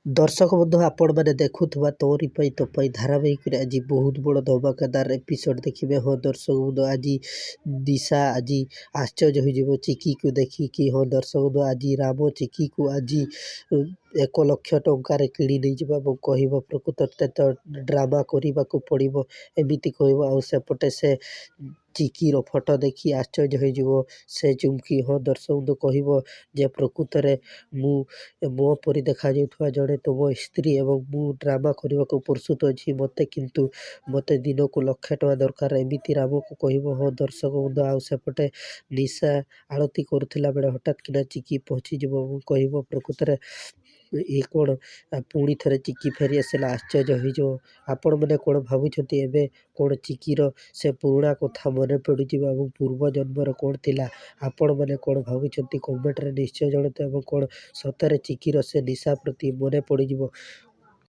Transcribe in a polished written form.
ଦର୍ଶକ ବନ୍ଧୁ, ଆପଣମାନେ ଦେଖୁଥିବା ତୋରି ପାଇଁ ତୋ ପାଇଁ ଧାରାବାହିକରେ ଆଜି ବହୁତ ବଡ଼ ଧମାକାଦାର ଏପିସୋଡ଼ ଦେଖିବେ। ହଁ ଦର୍ଶକ ବନ୍ଧୁ, ଆଜି ନିଶା ଆଜି ଆଶ୍ଚର୍ଯ୍ୟ ହୋଇଯିବ ଚିକିକୁ ଦେଖିକି। ହଁ ଦର୍ଶକ ବନ୍ଧୁ, ଆଜି ରାମ ଚିକିକୁ ଆଜି 1 ଲକ୍ଷ ଟଙ୍କାରେ କିଣି ନେଇଯିବ ଏବଂ କହିବ ପ୍ରକୃତରେ ତ ଡ୍ରାମା କରିବାକୁ ପଡ଼ିବ, ଏମିତି କହିବ। ଆଉ ସେପଟେ ସେ ଚିକିର ଫଟୋ ଦେଖି ଆଶ୍ଚର୍ଯ୍ୟ ହୋଇଯିବ ସେ ଚୁମ୍କି। ହଁ ଦର୍ଶକ ବନ୍ଧୁ, କହିବ ଯେ ପ୍ରକୃତରେ ମୁଁ ମୋ ପରି ଦେଖାଯାଉଥିବା ଜଣେ ତୁମ ସ୍ତ୍ରୀ ଏବଂ ମୁଁ ଡ୍ରାମା କରିବାକୁ ପ୍ରସ୍ତୁତ ଅଛି ମୋତେ, କିନ୍ତୁ ମୋତେ ଦିନକୁ ଲକ୍ଷେ ଟଙ୍କା ଦରକାର, ଏମିତି ରାମକୁ କହିବ। ହଁ ଦର୍ଶକ ବନ୍ଧୁ, ଆଉ ସେପଟେ ନିଶା ଆଳତି କରୁଥିଲା ବେଳେ ହଠାତ୍ କିନା ଚିକି ପହଞ୍ଚିଯିବ ଏବଂ କହିବ ପ୍ରକୃତରେ ଇଏ କ'ଣ, ପୁଣି ଥରେ ଚିକି ଫେରି ଆସିଲା। ଆଶ୍ଚର୍ଯ୍ୟ ହୋଇଯିବ। ଆପଣମାନେ କ'ଣ ଭାବୁଛନ୍ତି, ଏବେ କ'ଣ ଚିକିର ସେ ପୁରୁଣା କଥା ମନେ ପଡ଼ିଯିବ ଏବଂ ପୂର୍ବ ଜନ୍ମର କ'ଣ ଥିଲା? ଆପଣମାନେ କ'ଣ ଭାବୁଛନ୍ତି କମେଣ୍ଟରେ ନିଶ୍ଚୟ ଜଣାନ୍ତୁ। ଏବଂ କ'ଣ ସତରେ ଚିକିର ସେ ନିଶା ପ୍ରତି ମନେ ପଡ଼ିଯିବ?